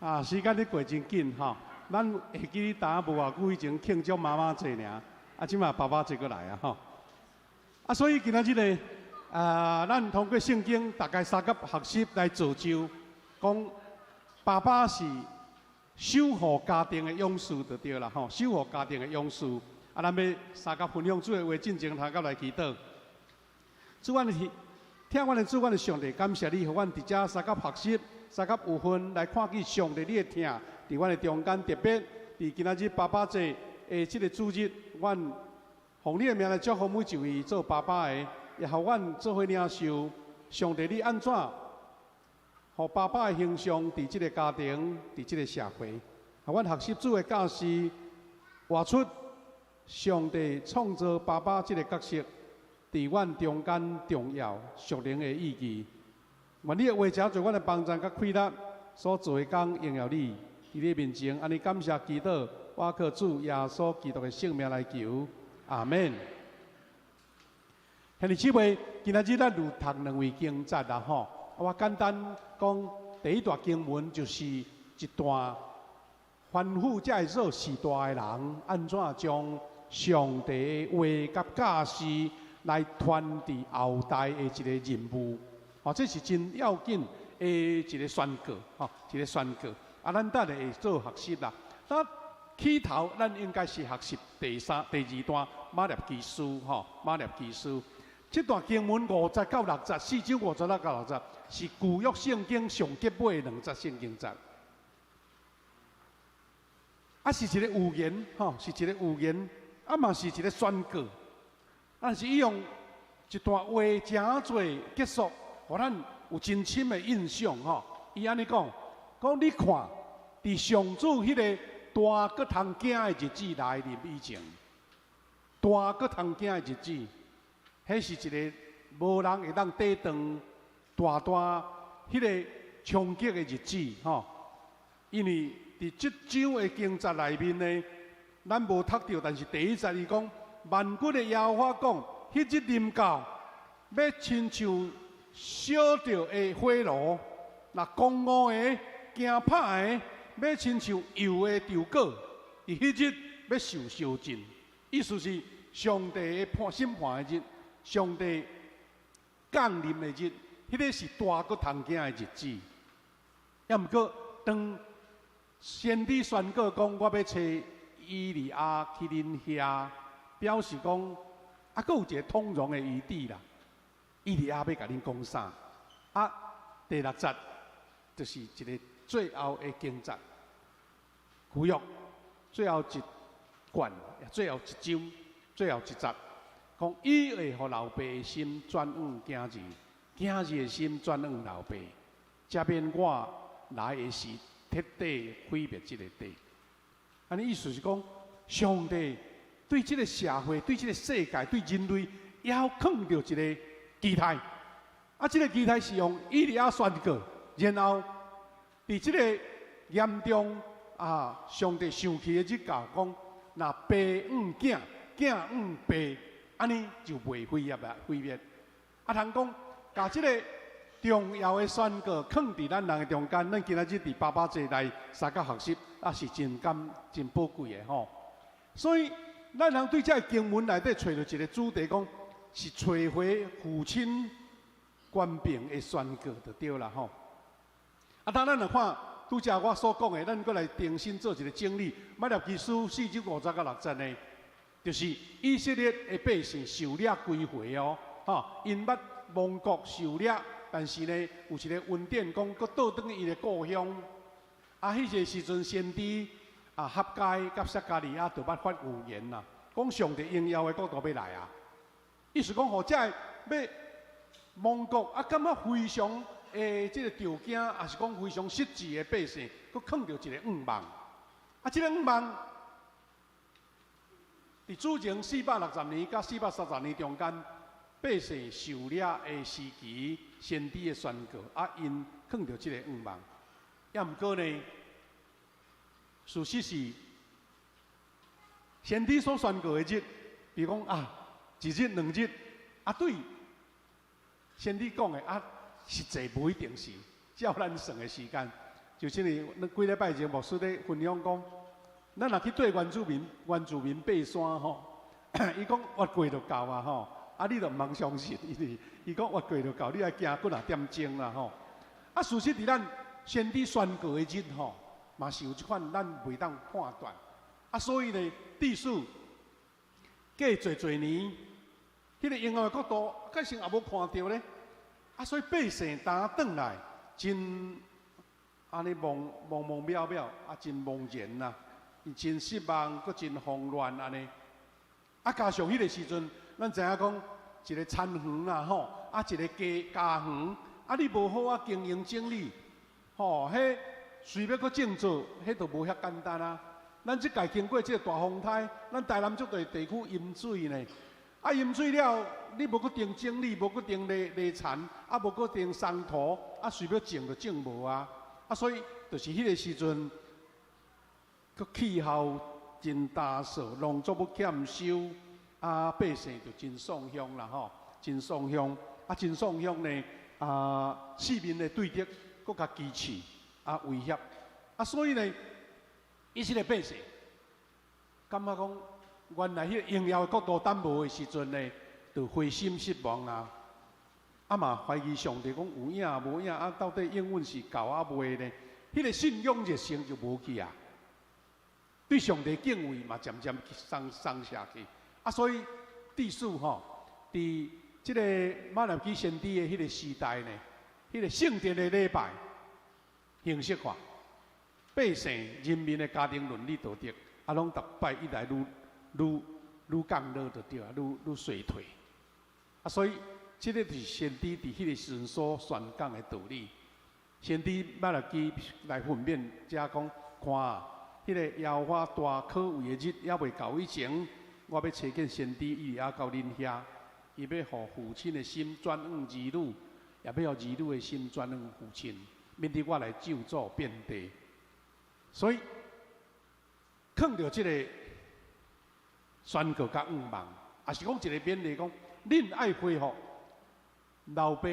啊，時間咧過真緊吼，咱會記得無偌久以前慶祝媽媽節爾，啊，這馬爸爸節閣來啊吼。啊，所以今仔日呢，啊，咱通過聖經大家相佮學習來造就，講爸爸是守護家庭的勇士就對啦吼，守護家庭的勇士。啊，咱欲相佮分享主的話，進前頭殼來祈禱。主，阮的疼阮的主，阮的上帝，感謝你，予阮佇遮相佮學習，相佮有份來看見上帝你的疼，佇阮的中間，特別佇今仔日爸爸節的這个主日，阮奉你的名來祝福每一位做爸爸的，也予阮做伙領受上帝你按怎，予爸爸的形象佇這个家庭，佇這个社會，予阮學習主的教示，活出上帝創造爸爸這个角色，佇阮中間重要屬靈的意義。願你的話成做阮的幫贊佮氣力，所做的工榮耀你。佇你面前，按呢感謝祈禱，我靠主耶穌基督的聖名來求，阿門。兄弟姊妹，今仔日咱有讀兩位經節啦吼。我簡單講，第一段經文就是一段吩咐這个做序大的人，按怎將上帝的話佮教示來傳佇後代的一个任務，吼，這是真要緊的一个宣告，吼，一个宣告。啊，咱等下會做學習啦。那起頭，咱應該是學習第三、第二段瑪拉基書，吼，瑪拉基書。這段經文五節到六節，四章五節到六節，是舊約聖經上結尾的兩節聖經節。啊，是一个預言，吼，是一个預言，啊嘛是一个宣告。但是伊用一段話成做結束，予咱有真深的印象吼。伊按呢講，講你看，佇上主彼个大閣通驚的日子來臨以前，大閣通驚的日子，彼是一个無人會當抵擋大大彼个衝擊的日子吼。因為佇這章的經節內面呢，咱無讀著，但是第一節伊講，萬軍的耶和華講，彼日臨到，欲親像燒著的火爐，若狂傲的、驚拍的，欲親像油的稻果，佇彼日欲受燒盡。意思是上帝的判審判的日，上帝降臨的日，彼个是大閣通驚的日子。抑毋過，當先知宣告講，我欲差以利亞去恁遐，表示講，啊，閣有一个通融的餘地啦。以利亞欲共恁講啥？啊，第六節就是一个最後的經節，舊約最後一卷，最後一章，最後一節，講伊會予老爸的心轉往囝兒，囝兒的心轉往老爸，才免我來的時徹底毀滅這个地。按呢意思是講，上帝對這个社會、對這个世界、對人類，猶囥著一个期待。啊，這个期待是用以利亞宣告，然後佇這个嚴重啊，上帝生氣的日到，講若爸向囝，囝向爸，按呢就袂毀滅啊，毀滅。啊，通講，共這个重要的宣告囥佇咱人的中間，咱今仔日佇爸爸節來相佮學習，啊是真感真寶貴的吼。所以，咱人對這个經文內底揣著一个主題，講是找回父親權柄的宣告就對啦吼。啊，當咱來看拄才我所講的，咱閣來重新做一个整理。瑪拉基書四章五節到六節呢，就是以色列的百姓受掠歸回哦，吼，𪜶捌亡國受掠，但是呢，有一个恩典講，閣倒轉去伊的故鄉。啊，彼个時陣先知啊，哈該佮撒迦利亞就捌發預言啦，講上帝榮耀的國度欲來啊。意思講，予這个欲亡國啊，感覺非常的這个著驚，抑是講非常失志的百姓，閣囥著一个願望。啊，這个願望，佇主前460年佮430年中間，百姓受掠的時期，先知的宣告，啊，𪜶囥著這个願望。抑毋過呢，事實是，先知所宣告的日，比如講啊，一日兩日，啊對，先知講的啊，實際無一定是照咱算的時間，就是因為咱幾禮拜前牧師咧分享講，咱若去綴原住民爬山吼，伊講越過就到啊吼，啊你就毋通相信，因為伊講越過就到，你愛行幾若點鐘啦吼。啊，事實佇咱先知宣告的日吼，嘛是有這款咱袂當判斷。啊，所以呢，致使過濟濟年，彼個榮耀的國度，蓋先也無看著咧。啊，所以百姓當轉來，真按呢茫茫茫渺渺，啊，真茫然啦，伊真失望，閣真慌亂按呢。啊，加上彼個時陣，咱知影講一個田園啦吼，啊，一個家園，啊，你無好仔經營整理，吼，彼隨欲閣種作，彼就無遐簡單啊。咱這屆經過這個大風颱，咱台南足濟地區淹水呢。啊，淹水了，你無閣定整理，無閣定犁田，啊，無閣定鬆土，啊，隨欲種就種無啊。啊，所以就是彼個時陣，閣氣候真焦燥，農作物欠收，啊，百姓就真喪鄉啦吼，真喪鄉。啊，真喪鄉呢，啊，四面的對敵閣較支持，啊，威脅，啊，所以呢，以色列百姓感覺講，原來彼個榮耀的國度等無的時陣呢，就灰心失望啊！啊嘛懷疑上帝講有影無影啊？到底應允是到啊未呢？彼個信仰熱誠就無去啊！對上帝敬畏嘛，漸漸鬆鬆下去。啊，所以致使吼，佇這個瑪拉基先知的彼個時代呢，彼個聖殿的禮拜形式化，百姓人民的家庭倫理道德，啊，攏逐擺愈來愈愈愈降落就對啊，愈愈衰退。啊，所以這個就是先知佇彼個時陣所宣講的道理。先知瑪拉基來訓勉遮講，看啊，彼個耶和華大可畏的日猶未到以前，我欲差遣先知以利亞到恁遐，伊欲予父親的心轉向兒女，也欲予兒女的心轉向父親，免得我來咒詛遍地。所以，囥著這個宣告佮向望，也是講一個勉勵，講恁愛恢復老爸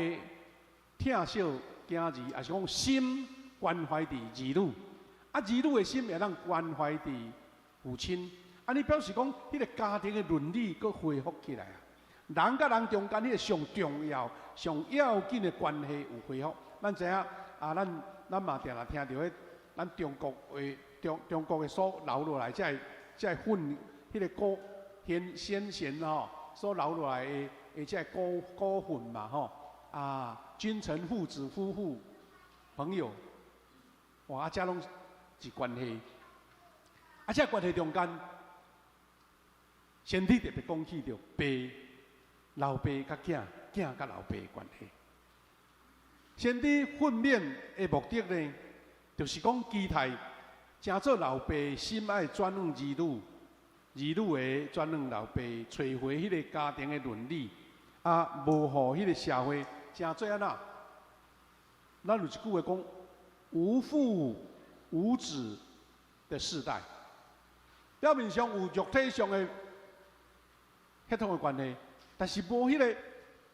疼惜囝兒，也是講心關懷佇兒女，啊兒女的心會當關懷佇父親，按呢表示講，彼個家庭的倫理閣恢復起來啊！人佮人中間彼個上重要、上要緊的關係有恢復。咱知影啊，咱嘛定定聽著彼咱中國話中國的所留落來，這個訓彼個古先賢吼所留落來的這個古訓嘛吼啊，君臣父子夫婦朋友，哇，啊，這攏是關係。啊，這關係中間，先知特別講起著爸、老爸佮囝，囝佮老爸的關係。先知訓勉的目的呢，就是講期待，成做老爸心愛轉向兒女，兒女的轉向老爸，揣回彼個家庭的倫理，啊，無予彼個社會成做按怎？咱有一句話講：無父無子的世代。表面上有肉體上的血統的關係，但是無彼個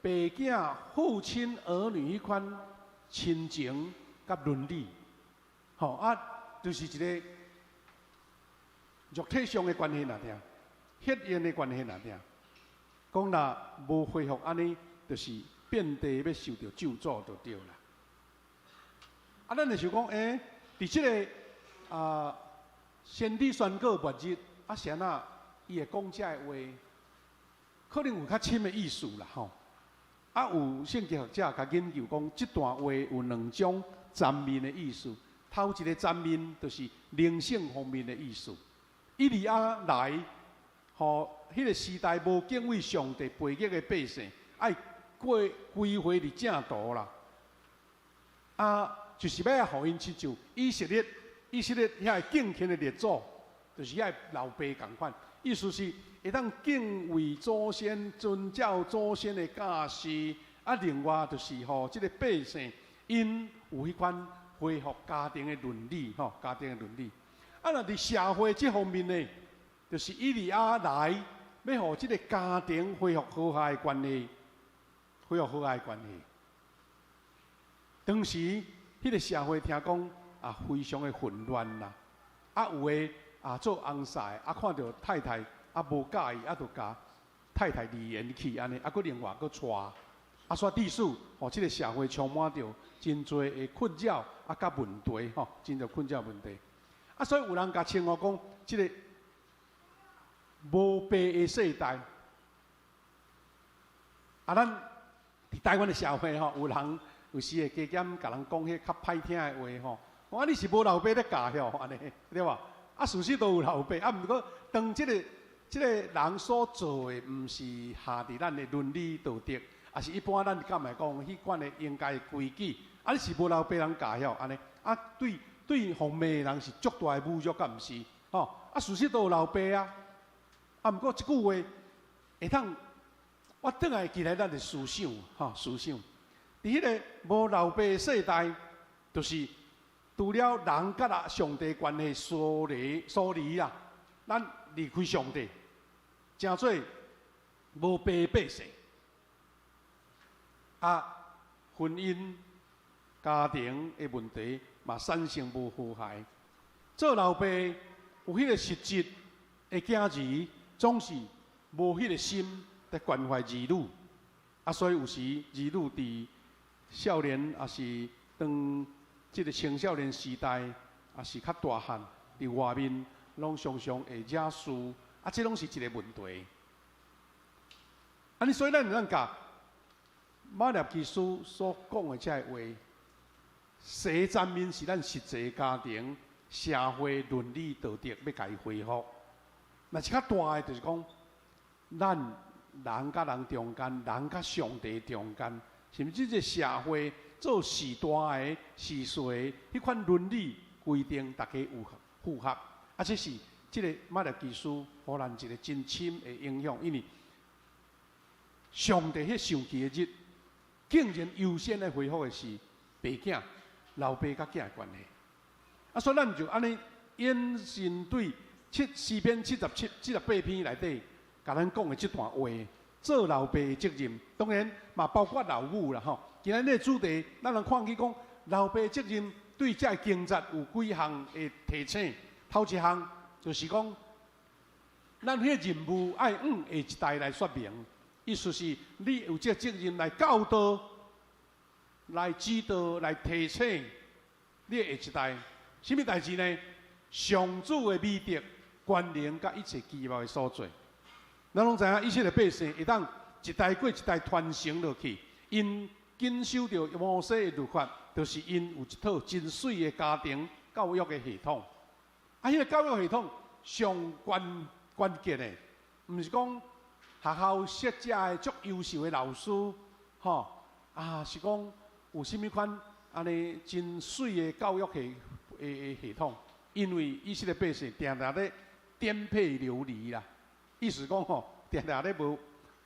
爸囝父親兒女彼款親情佮倫理，吼啊，就是一個肉體上的關係爾爾，血緣的關係爾爾。講若無恢復按呢，就是遍地欲受著咒詛就對啦。啊，咱就想講，欸，佇這個啊，先知宣告末日，啊，是按怎？伊會講這个話，可能有較深的意思啦，吼。啊，有聖經學者共研究講，這段話有兩種層面的意思。頭一個層面就是靈性方面的意思。以利亞來，予彼個時代無敬畏上帝背逆的百姓，愛歸歸回佇正途啦。啊，就是欲予𪜶親像以色列遐個敬虔的列祖，就是遐個老爸仝款，意思是會當敬畏祖先、遵照祖先的教示。啊，另外就是予這個百姓𪜶有彼款恢復家庭的倫理，吼，家庭的倫理。啊，若佇社會這方面呢，就是以利亞來，欲予這個家庭恢復和諧的關係，恢復和諧的關係。當時彼個社會聽講啊，非常的混亂啦。啊，有的啊做翁婿，啊看著太太啊無佮意，啊就共太太離言去按呢，啊閣另外閣娶，啊煞致使予這个社會充滿著真濟的困擾啊，佮問題吼，真濟困擾問題。啊，所以有人共稱呼講，這个無爸的世代。啊，咱佇台灣的社會吼，有人有時會加減共人講彼較歹聽的話吼。講啊，你是無老爸咧教曉按呢，對無？啊，事實都有老爸，啊，毋過當這个人所做的，毋是合佇咱的倫理道德，抑是一般咱敢會講彼款的應該的規矩。啊，你是無老爸人教曉按呢？啊，對對，予罵的人是足大的侮辱，敢毋是？吼，啊，事實都有老爸啊。啊，毋過這句話會通。我轉來記來咱的思想，吼，思想。佇彼个無老爸的世代，就是除了人佮上帝關係疏離疏離啦，咱離開上帝，成做無爸的百姓。啊，婚姻、家庭的問題嘛產生無和諧。做老爸有彼個實質的囝兒，總是無彼個心佇關懷兒女，啊，所以有時兒女佇少年，抑是當這个青少年時代，抑是較大漢，佇外面攏常常會惹事，啊，這攏是一个問題。按呢，所以咱會當共馬拉基書所講的這个話，第一層面是咱實際家庭、社會倫理道德欲共伊恢復。若是較大的，就是講咱人佮人中間，人佮上帝中間，甚至這社會做序大的、序細的，彼款倫理規定，大家有符合。啊，這是這个馬拉基書予咱一个真深的影響，因為上帝彼受氣的日，竟然優先來恢復的是爸囝、老爸佮囝的關係。啊，所以咱就按呢延伸對詩篇77、78篇內底，共咱講的這段話，做老爸的責任，當然嘛包括老母啦吼。今仔日的主題，咱通看見講老爸責任對這个經節有幾項的提醒。頭一項就是講，咱彼个任務愛向下一代來說明，意思是你有這个責任來教導、來指導、來提醒你的下一代。啥物代誌呢？上主的美德、權能佮一切奇妙的所做。咱攏知影，以色列百姓會當一代過一代傳承落去，𪜶謹守著摩西的律法，就是𪜶有一套真媠的家庭教育的系統。啊，彼个教育系統上關關鍵的，毋是講學校設置的足優秀的老師，吼啊，是講有啥物款按呢真媠的教育系統，因為以色列百姓定定咧顛沛流離啦。意思講吼，定定咧無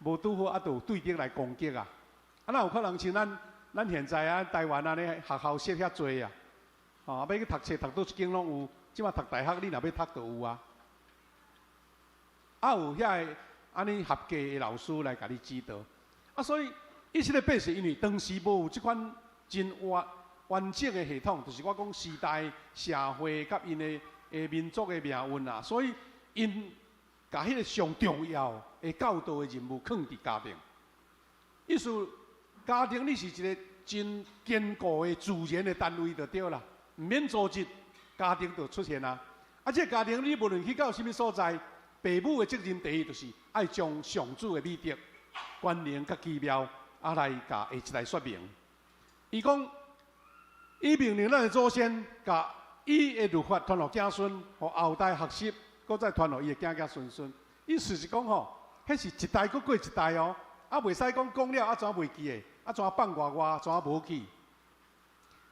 無拄好啊，就有對敵來攻擊啊。啊，哪有可能像咱現在啊，台灣按呢學校設遐濟啊，吼，欲去讀冊讀佗一間攏有，這馬讀大學你若欲讀就有啊。啊，有遐个按呢合格的老師來共你指導。啊，所以以色列百姓因為當時無有這款真完完整的系統，就是我講時代、社會佮𪜶的民族的命運啊，所以𪜶共彼个上重要的教導的任務囥佇家庭。意思家庭你是一个真堅固的自然的單位就對啦，毋免組織，家庭就出現啊。啊，這个家庭你無論去到啥物所在，爸母的責任第一就是愛將上主的美德、權能佮奇妙啊來共下一代說明。伊講，伊命令咱的祖先，共伊的律法傳予子孫，予後代學習，閣再傳予伊的囝囝孫孫。意思是講吼，彼是一代閣過一代哦，啊，袂使講講了啊，怎袂記得？啊，怎放外外，怎無去？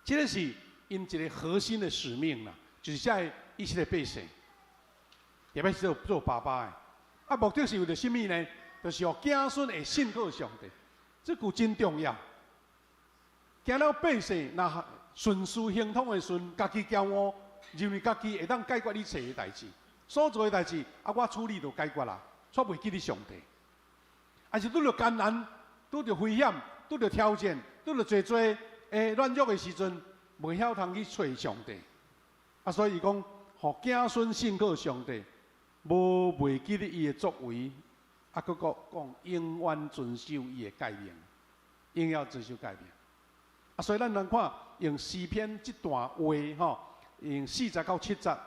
這个是𪜶一个核心的使命啦，就是這个以色列百姓，特別是做做爸爸的，啊，目的是為著啥物呢？就是予子孫會信靠上帝，這句真重要。驚了百姓若順事亨通的時陣，家己驕傲，認為家己會當解決一切的代誌，所做的代誌啊，我處理就解決啦，煞袂記得上帝。啊是拄著艱難，拄著危險，拄著挑戰，拄著濟濟的軟弱的時陣，袂曉通去揣上帝。啊，所以伊講，予子孫信靠上帝，無袂記得伊的作為，啊，閣閣講永遠遵守伊的誡命，永遠遵守誡命。啊，所以咱來看用詩篇這段話吼，用4節到7節，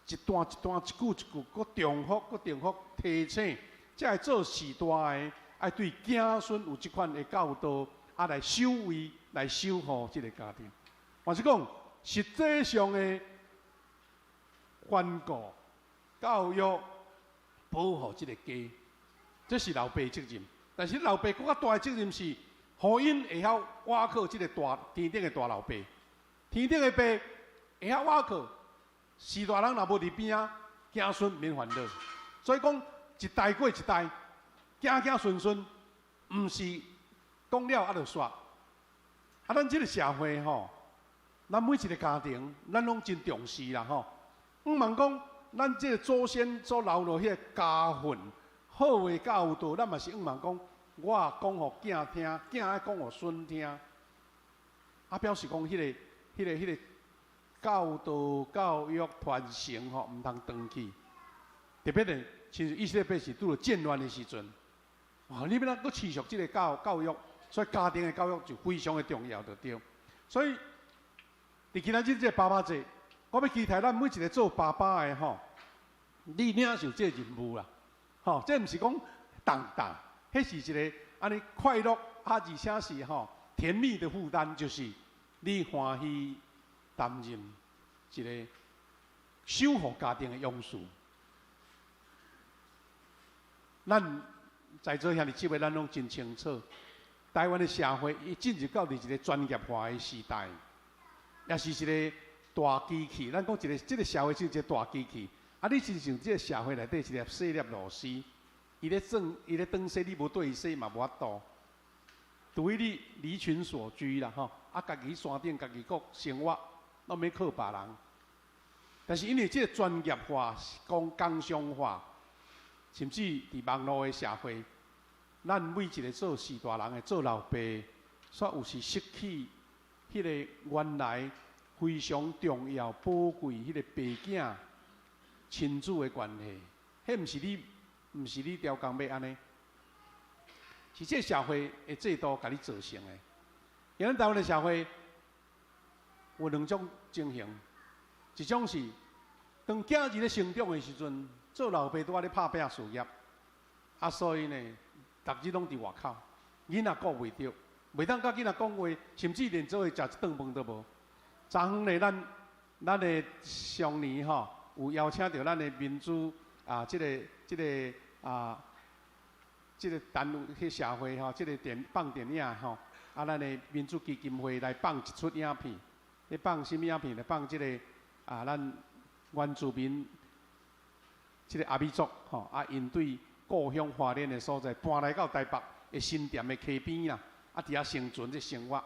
一段一段，一句一句，閣重複，閣重複提醒，這个做序大的，愛對子孫有這款的教導，啊，來守衛、來守護這个家庭。還是講，實際上的關顧、教育、保護這个家，這是老爸責任。但是老爸閣較大的責任是，予𪜶會曉倚靠這个大天頂的大老爸，天頂的爸會曉倚靠。序大人若無佇邊仔，子孫免煩惱。所以講，一代過一代，子子孫孫，毋是講了啊就煞。啊，咱這个社會吼，咱每一个家庭，咱攏真重視啦吼。毋茫講，咱這个祖先所留落彼个家訓，好的教導，咱嘛是向望講，我講予囝聽，囝愛講予孫聽。啊，表示講彼个教導、教育傳承吼，毋通斷去。特別呢，親像以色列百姓拄著戰亂的時陣，哇！你欲按怎閣持續這个教育，所以家庭的教育就非常的重要，就對。所以，佇今仔日這个爸爸節，我欲期待咱每一个做爸爸的吼，你領受這个任務啦，吼，這毋是講重擔，彼是一个按呢快樂啊，而且是吼甜蜜的負擔，就是你歡喜擔任一个守護家庭的勇士。咱在座兄弟姊妹，咱攏真清楚，台灣的社會已進入到佇一个專業化的時代，也是一个大機器。咱講一个，這个社會是一个大機器。啊，你親像這个社會內底一粒細粒螺絲，伊咧轉，伊咧轉踅，你無綴伊踅嘛無法度。除非你離群索居啦，吼，啊，家己山頂，家己過生活，攏免靠別人。但是因為這个專業化、工商化，甚至佇網路的社會，咱每一个做序大人的、做老爸，煞有時失去彼个原來非常重要、寶貴彼个爸囝親子的關係。彼毋是你刁工欲按呢，是這个社會的制度共你造成的。因為咱台灣的社會有兩種情形，一種是當囝兒咧成長的時陣，做老爸拄仔咧拍拚事業，啊，所以呢，逐日攏佇外口，囡仔顧袂著，袂當佮囡仔講話，甚至連做伙食一頓飯都無。昨昏呢，咱的上年吼，有邀請著咱的民主啊，這个啊，這个單位去社會吼，這个放電影吼，啊，咱的民主基金會來放一齣影片，咧放啥物影片？來放這个啊，咱原住民這个阿美族吼，啊，𪜶對故鄉花蓮的所在搬來到台北的新店的溪邊啦，啊，佇遐生存這生活，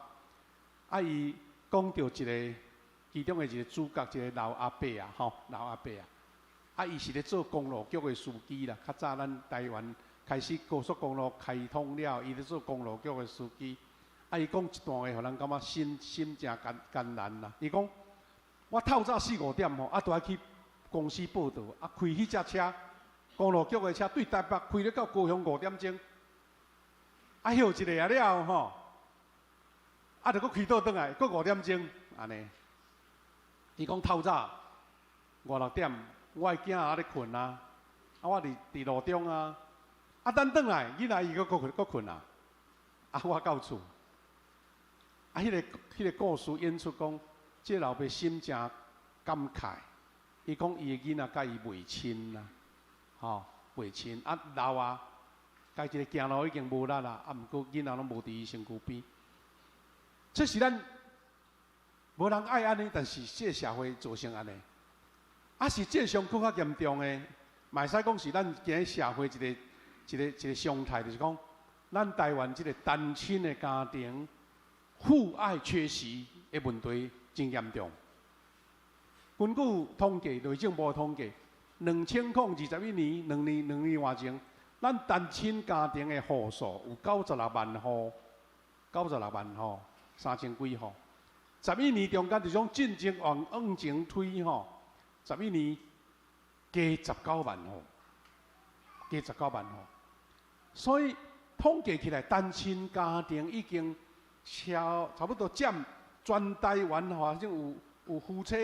啊，伊講著一个其中的一個主角，一個老阿伯啊，吼，老阿伯啊，啊，伊是咧做公路局的司機啦。較早咱台灣開始高速公路開通了，伊咧做公路局的司機。啊，伊講一段話，予人感覺心誠艱難啦。伊講：我透早四五點吼，啊，都愛去公司報到，啊，開彼隻車，公路局的車對台北開咧到高雄5點鐘，啊，歇一下了後吼，啊，就閣開倒轉來，閣五點鐘，按呢。伊講透早五六點，我的囝仔咧睏啊，啊，我佇路中啊，啊，等轉來，囡仔伊閣睏啊，啊，我到厝，啊，彼个故事演出講，這個老爸心誠感慨，伊講伊的囡仔佮伊袂親啦，吼，袂親，啊老啊，家己行路已經無力啦，啊，毋過囡仔攏無佇伊身軀邊，這是咱無人愛按呢，但是這個社會造成按呢，啊是這上閣較嚴重的，嘛會使講是咱今日社會一個常態，就是講咱台灣這個單親的家庭父愛缺席的問題真嚴重。根據統計，內政部統計，2021年2年外前，咱單親家庭的戶數有96萬戶，96萬戶，三千幾戶。11年中間，這種進前往前推吼， 11年加19萬戶，加十九萬戶。所以統計起來，單親家庭已經超差不多佔全台灣吼，反正有夫妻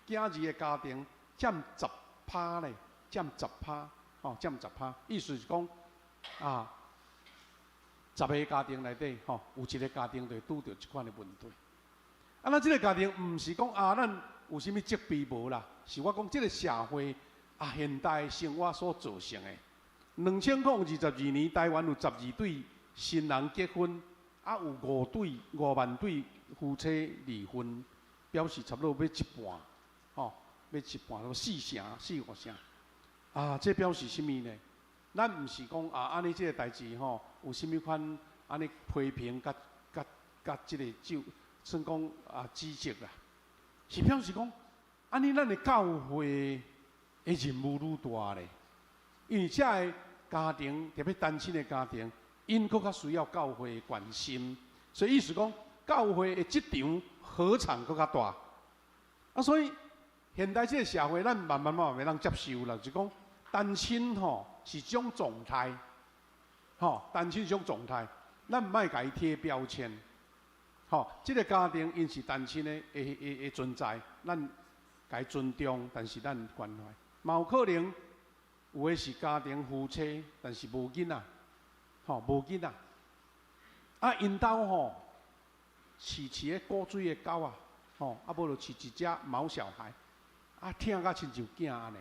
囝兒的家庭佔十趴咧，佔十趴，吼，佔十趴。意思是講啊，10個家庭內底，吼，有一個家庭就會拄著這款的問題。啊，咱這個家庭毋是講啊，咱有啥物責備無啦？是我講這個社會啊，現代生活所造成的。2022年，台灣有12對新人結婚，啊，有5萬對夫妻離婚，表示差不多欲一半，吼，欲一半，四成、四五成。啊，這表示啥物呢？咱毋是講啊，按呢這個代誌吼，有啥物款按呢批評佮佮佮這個就算講啊指責啦，是表示講，按呢咱的教會的任務愈大咧，因為這个家庭，特別單親的家庭，𪜶閣較需要教會的關心，所以意思講，教會的職場禾場閣較大。啊，所以現代這個社會，咱慢慢慢慢會當接受啦，就是講單親吼是一種狀態，吼，單親是一種狀態，咱毋愛共伊貼標籤，吼，這個家庭𪜶是單親的存在，咱共伊尊重，但是咱關懷，嘛有可能有的是家庭夫妻，但是無囡仔，吼，無囡仔，啊，𪜶兜吼飼飼个古錐的狗仔，吼，啊無就飼一隻毛小孩，啊，疼甲親像囝按呢。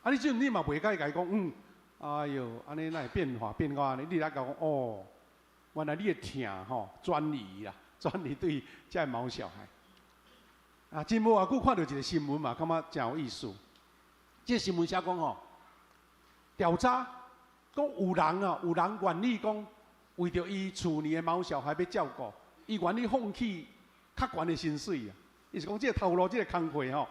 啊，你這陣你嘛袂共伊講，嗯，哎喲，按呢哪會變化變到按呢？你來共講，哦，原來你的疼吼轉移啦，轉移對這个毛小孩。啊，真無偌久看著一個新聞嘛，感覺誠有意思。這個新聞寫講吼，調查講有人啊，有人願意講，為著伊厝裡的毛小孩欲照顧，伊願意放棄較懸的薪水啊。伊是講這個頭路，這個工課吼，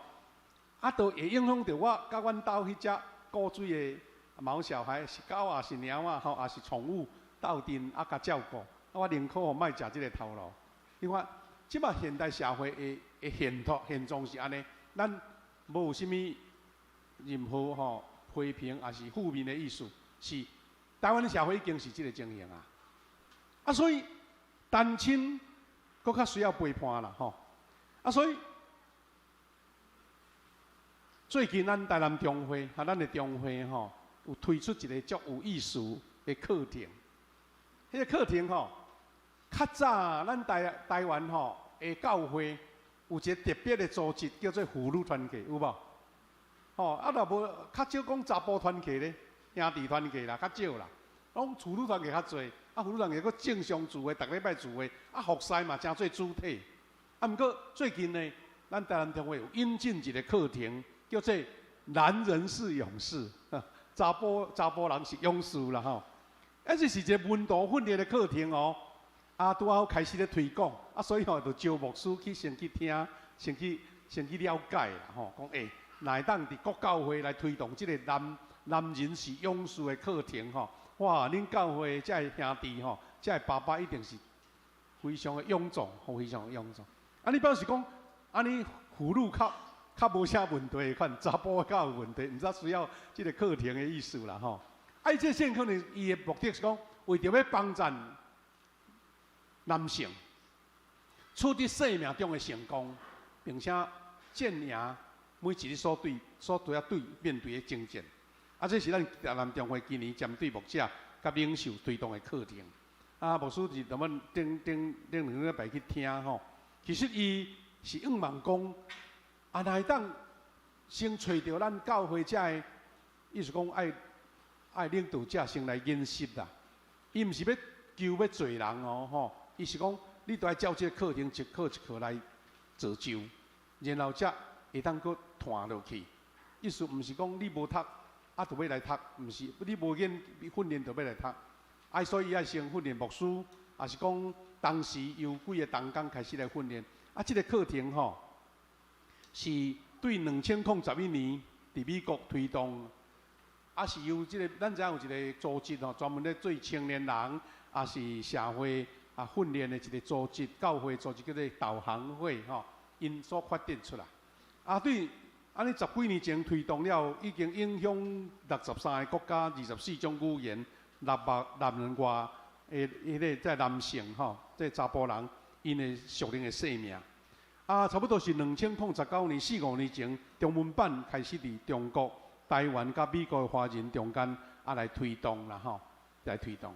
啊，都會影響著我佮阮兜彼隻古錐的毛小孩，是狗啊，是貓啊，吼，抑是寵物鬥陣啊，共照顧。啊，我寧可吼莫食這個頭路。你看，這馬現代社會的現狀是按呢，咱無啥物任何吼批評，抑是負面的意思，是台灣的社會已經是這個情形啊。啊，所以單親閣較需要陪伴啦，吼。啊，所以最近咱台南中會，啊，咱的中會吼，有推出一個足有意思的課程。彼個課程吼，較早咱台灣吼的教會有一個特別的組織，叫做婦女團契，有無？吼，啊，若無較少講查埔團契咧，兄弟團契啦，較少啦。攏婦女團契較濟，啊，婦女團契閣正常聚會，逐禮拜聚會，啊，服侍嘛誠做主體。啊，毋過最近呢，咱台南中會有引進一個課程，叫做“男人是勇士”，查埔人是勇士啦吼。啊，這是一個門徒訓練的課程哦。啊，拄好開始咧推廣，啊，所以吼就招牧師去先去聽，先去了解啦吼。講欸，若會當佇各教會來推動這個男人是勇士的課程吼，哇，恁教會這个兄弟吼，這个爸爸一定是非常的勇壯，非常的勇壯。啊，你表示講，按呢婦女較無啥問題的款，查埔較有問題，毋知需要這個課程的意思啦吼。啊，伊這個課程伊的目的是講，為著欲幫贊男性取得生命中的成功，並且戰贏每一日所對啊對面對的爭戰。啊，這是咱台南中會今年針對牧者佮領袖推動的課程。啊，牧師是踮阮頂頂頂兩禮拜去聽吼，其實伊是向望講，啊，若會當先揣著咱教會遮的，意思講愛領導者先來認識啦。伊毋是欲求欲做人哦，吼，伊是講你著愛照這個課程一課一課來造就，然後才會當閣傳落去。意思毋是講你無讀，啊，就欲來讀，毋是你無研訓練就欲來讀。啊，所以伊愛先訓練牧師，抑是講當時由幾个同工開始來訓練。啊，這個課程吼，是對2011年佇美國推動，啊是由這個咱知影有一個組織吼，專門咧做青年人，抑是社會啊訓練的一個組織，教會組織叫做導航會吼，𪜶所發展出來。啊，對按呢十幾年前推動了，已經影響63個國家、24種語言、600萬外的彼个這男性吼，這查埔人𪜶的屬靈的生命。啊，差不多是2019年四五年前，中文版開始佇中國、台灣佮美國的華人中間啊來推動啦吼，來推動。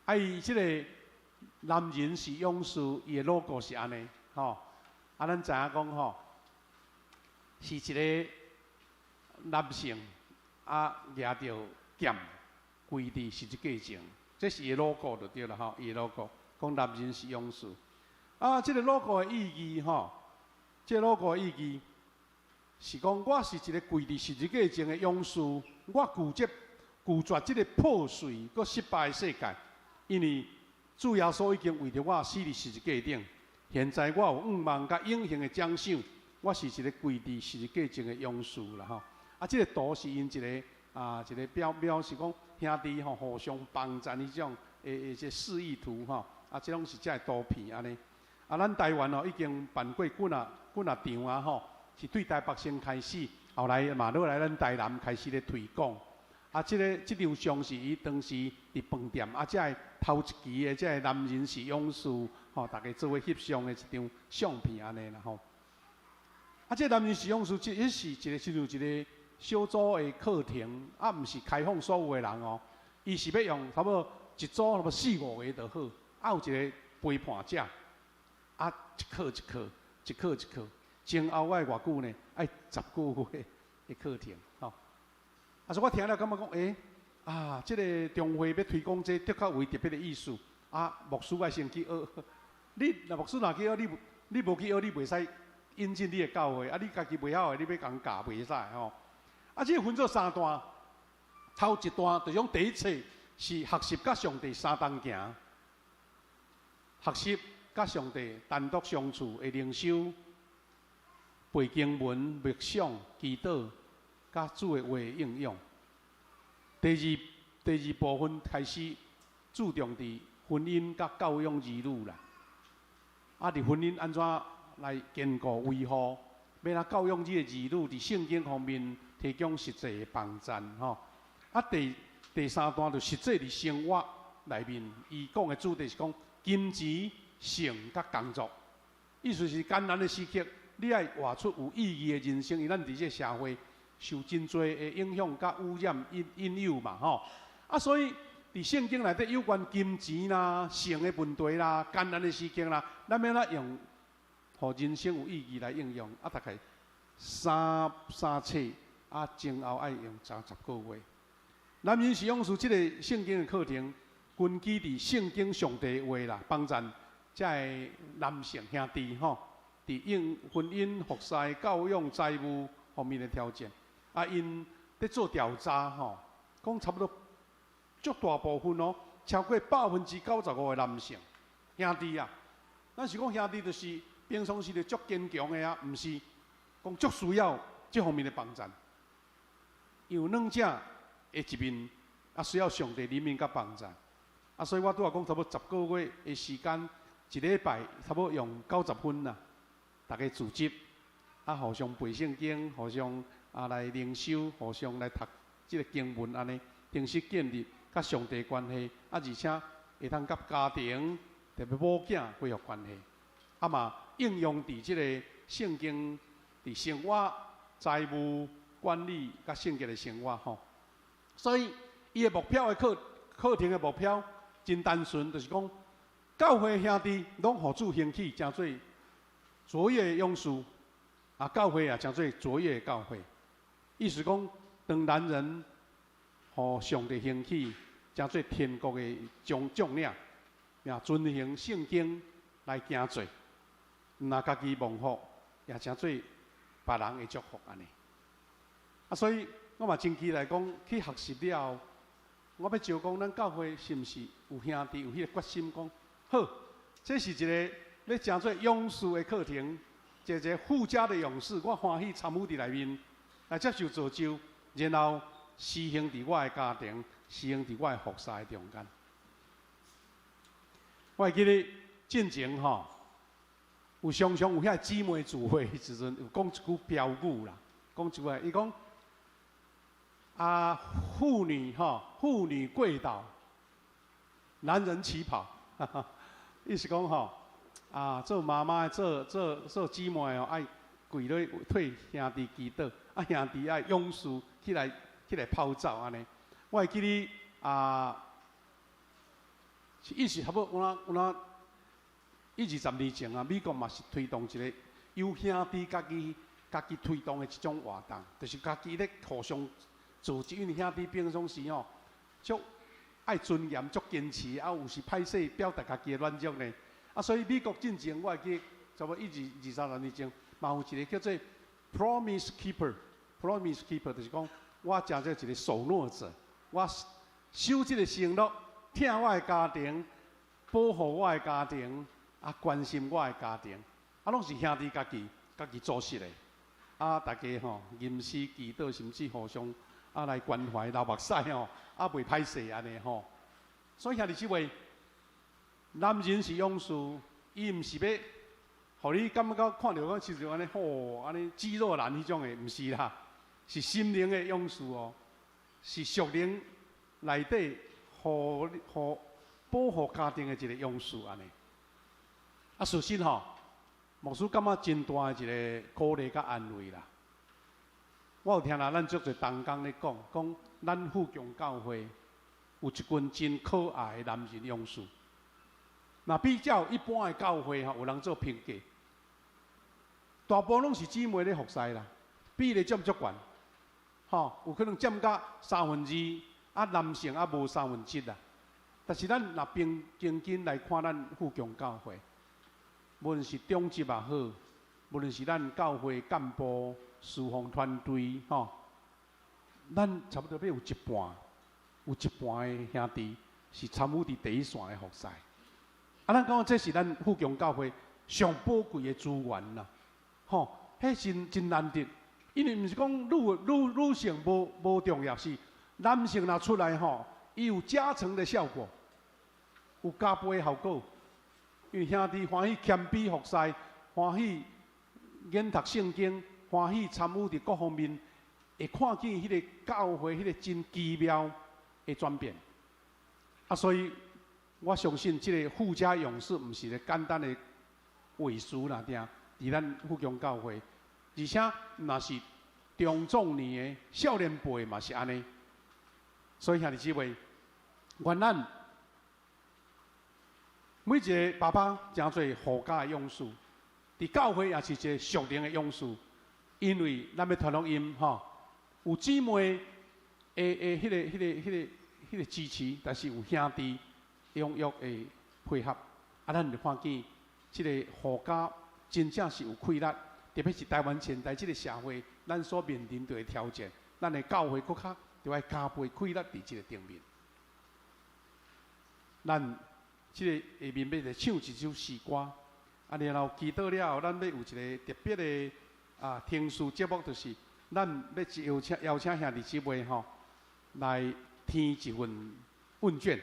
啊，伊這个男人是勇士，伊的 logo 是按呢吼。啊，咱知影講吼，是一个男性啊，舉著劍跪佇十字架前，這是伊的 logo 就對啦吼，伊的 logo 講男人是勇士。啊，這个 logo 的意義吼，這个 logo 的意義是講我是一个跪佇十字架前的勇士，我拒絕拒絕這个破碎閣失敗的世界，因為主耶穌已經為著我死佇十字架頂，現在我有向望佮永恆的獎賞。我是一个跪佇十字架前的勇士啦吼。啊，這个圖是𪜶一个啊，一個表表示講兄弟吼互相幫贊彼種的這示意圖吼。啊，這攏是這个圖片按呢。啊，咱台灣吼已經辦過幾若幾若場啊吼，是對台北先開始，後來嘛落來咱台南開始咧推廣。啊，這个這張相是伊當時佇飯店啊，這个頭一期的這个男人是勇士吼，大家做伙翕相的一張相片按呢啦吼。啊，這個男人是勇士，這彼是一個親像一個小組的課程，啊，毋是開放所有的人哦。伊是欲用差不多一組差不多四五個就好，啊，有一個陪伴者，啊，一課一課，一課一課，前後愛偌久呢？愛10個月的課程，吼。啊，所以我聽了感覺講，欸，啊，這个中會欲推廣這的確有特別的意思。啊，牧師愛先去學。你若牧師若去學，你無去學，你袂使引進你的教會。啊，你家己袂曉的，你欲共教袂使吼。啊，這个分做三段，頭一段就講第一冊是學習佮上帝相同行，學習佮上帝單獨相處的靈修、背經文、默想、祈禱，佮主的話應用。第二部分開始注重佇婚姻佮教養兒女啦。啊，佇婚姻按怎來堅固維護，欲按怎教養你的兒女，佇聖經方面提供實際的幫贊吼。啊，第三段就實際佇生活內面，伊講的主題是講金錢、性佮工作，意思是艱難的時刻，你愛活出有意義的人生。因為咱佇這個社會受真濟的影響佮污染引誘嘛吼。啊，所以佇聖經內底有關金錢啦、性的問題啦、艱難的時刻啦，咱欲按怎用，予人生有意義來應用。啊，大概三冊啊，前後愛用十個月。男人是勇士這个聖經的課程，根基佇聖經上帝話啦，幫贊這个男性兄弟吼，佇應婚姻、服侍、教養、財務方面的挑戰。啊，𪜶佇做調查吼，講差不多足大部分哦，超過95%的男性兄弟啊，咱是講兄弟就是平常時就足堅強的啊，毋是講足需要這方面的幫贊。有軟者的一面，啊，需要上帝憐憫佮幫贊。啊，所以我拄仔講差不多十個月的時間，一禮拜差不多用90分啦，大家組織，啊，互相背聖經，互相啊來靈修，互相來讀這个經文按呢，定時建立佮上帝關係，啊，而且會當佮家庭，特別某囝恢復關係，啊嘛應用佇這个聖經佇生活、財務管理佮聖潔的生活吼。所以伊的目標的課程的目標真單純，就是講教會兄弟攏予主興起，成做卓越的勇士，啊，教會也成做卓越的教會。意思講，當男人予上帝興起，成做天國的將領，也遵行聖經來行做，毋若家己蒙福，也成做別人的祝福按呢。啊，所以我嘛真期待講去學習了後，我欲招講咱教會是毋是有兄弟有彼个決心講，好，這是一个欲成做勇士的課程，一个護家的勇士，我歡喜參與佇內面來接受造就，然後施行佇我的家庭，施行佇我的服侍的中間。我會記得進前吼，有常常有遐姊妹聚會的時陣，有講一句標語啦。講一句話，伊講啊，婦女吼，婦女跪倒，男人起跑，意思講吼，啊，做媽媽做做做姊妹哦，愛跪落替兄弟祈禱，啊，兄弟愛勇士起來起來跑走按呢。我會記得啊，伊是差不多有哪有哪一二十年前啊，美國嘛是推動一個由兄弟家己家己推動的一種活動，就是家己咧互相組織，因為兄弟平常時吼，足愛尊嚴、足堅持，啊，有時歹勢表達家己的軟弱呢。啊，所以美國進前我會記，差不多一二二三十年前，嘛有一個叫做 Promise Keeper，Promise Keeper 就是講我誠做一個守諾者，我守這個承諾，疼我的家庭，保護我的家庭，啊，關心我的家庭，啊，攏是兄弟家己家己組織的。啊，大家吼吟詩祈禱，甚至互相啊來關懷流目屎吼，啊袂歹勢按呢吼。所以兄弟姊妹，男人是勇士，伊毋是欲予你感覺看著講親像按呢吼，按呢肌肉男彼種的，毋是啦，是心靈的勇士哦，是屬靈內底予予保護家庭的一個勇士按呢。啊，事實吼，牧師感覺真大的一個鼓勵佮安慰啦。我有聽啦，咱足濟同工咧講，講咱富強教會有一群真可愛的男人勇士。若比較一般的教會吼，有人做評價，大部分攏是姊妹咧服侍啦，比例佔足懸，吼，有可能佔甲三分二，啊男性啊無三分之一啦。但是咱若平平均來看咱富強教會，無論是長執也好，無論是咱教會幹部、事奉團隊，吼，咱差不多欲有一半，有一半的兄弟是參與佇第一線的服侍。啊，咱感覺這是咱富強教會上寶貴的資源啦，吼，彼真真難得，因為毋是講女女女性無無重要，是男性若出來吼，伊有加成的效果，有加倍的效果。因為兄弟歡喜謙卑服侍，歡喜研讀聖經，歡喜參與佇各方面，會看見彼個教會彼個真奇妙的轉變。啊，所以我相信這個富家勇士毋是個簡單的話詞啦，定佇咱富強教會，而且若是中壯年的少年輩嘛是按呢。所以兄弟姊妹，願咱每一個爸爸成做護家的勇士，佇教會也是一個屬靈的勇士，因為咱欲傳福音吼，有姊妹的的彼個、彼個、彼個、彼個支持，但是有兄弟踴躍的配合，啊，咱就看見這個護家真正是有氣力，特別是台灣現代這個社會，咱所面臨著的挑戰，咱的教會閣較著愛加倍氣力佇這個頂面。咱這個下面欲來唱一首詩歌，啊，然後祈禱了後，咱欲有一個特別的啊，程序節目，就是咱欲邀請邀請兄弟姊妹吼來填一份問卷。